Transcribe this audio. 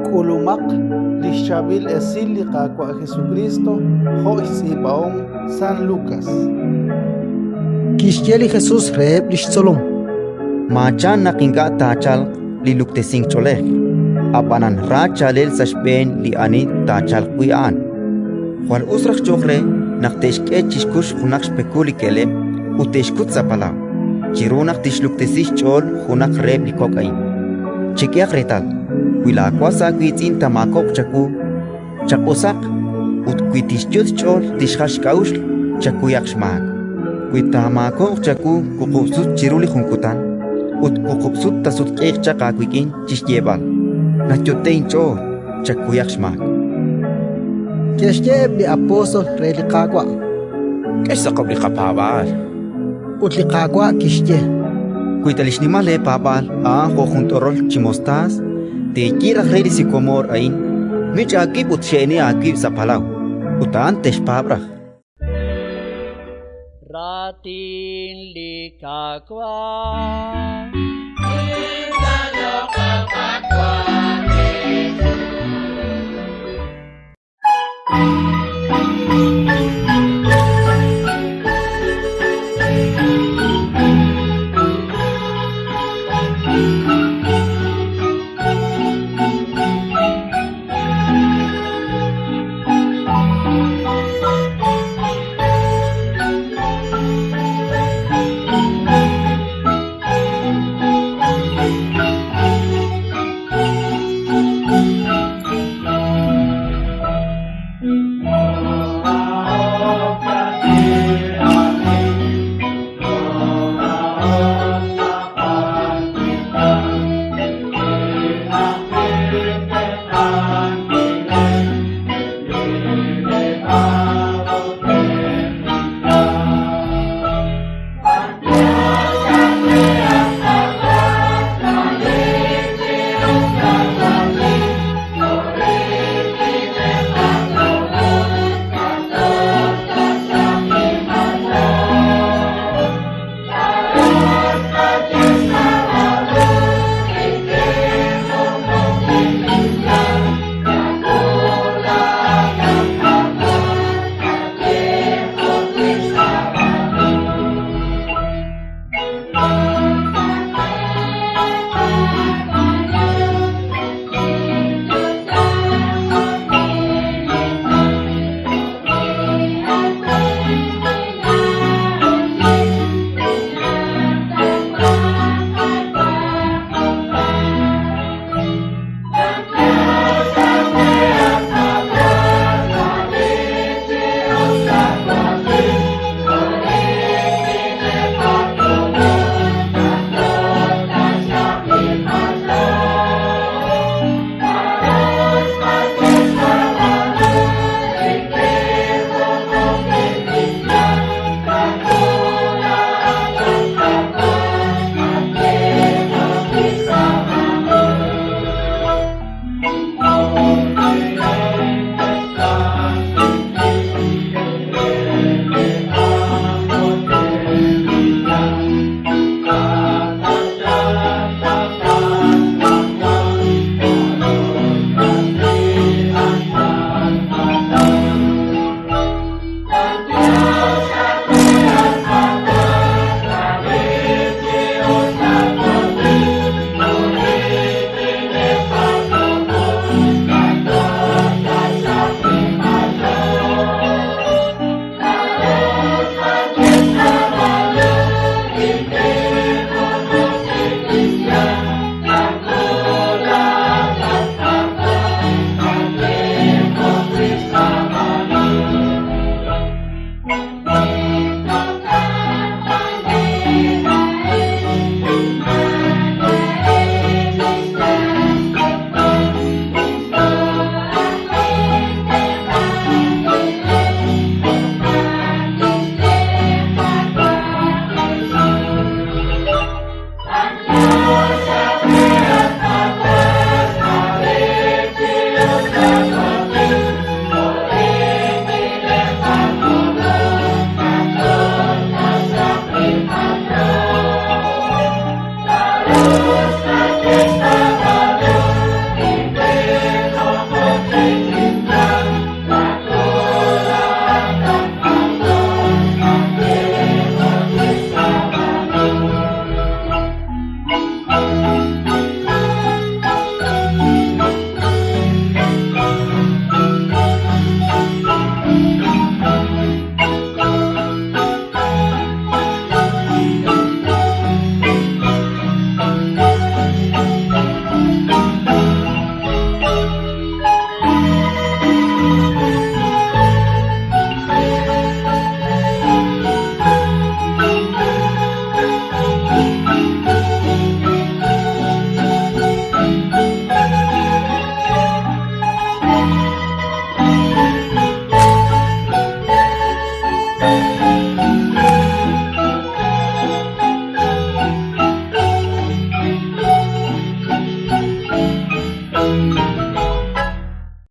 K'ulumaq li xChaab'il Esil li Qaawa' Jesukriist jo' xtz'iib'ahom San Lukas. Kixye li Jesus reheb' li xtzolom: “Maachan naq ink'a' taachalq li luktesink ch'oolej; ab'anan ra chaalel sa' xb'een li ani taachalq wi' a'an. Jwal us raj cho'q re naq te'xk'e chi xkux junaq xpekul li ke'leb' ut te'xkut sa' palaw, chiru naq tixluktesi xch'ool junaq reheb' li kok' a'in. Chek'ehaq reetal: wi laawas aawiitz'in taamaakob'q chawu, chaq'usaq; ut wi tixyot' xch'ool tixjal xk'a'uxl, chakuyaq xmaak. Wi taamaakob'q chawu wuqub' sut chiru li jun kutan, ut wuqub' sut taasutq'iiq chaq aawik'in chi xyeeb'al: «Nayot'e'k inch'ool», chakuyaq xmaak. Ke'xye eb' li apóstol re li Qaawa': K'e xtz'aqob' li qapaab'aal. Ut li Qaawa' kixye: “Wi ta li xnimal leepaab'aal a'an jo' jun t'orol chi mostaas, teeye raj re li sikomoor a'in: «Mich' aawib' ut xe'eni aawib' sa' palaw», ut a'an texpaab' raj. Raatin li Qaawa'.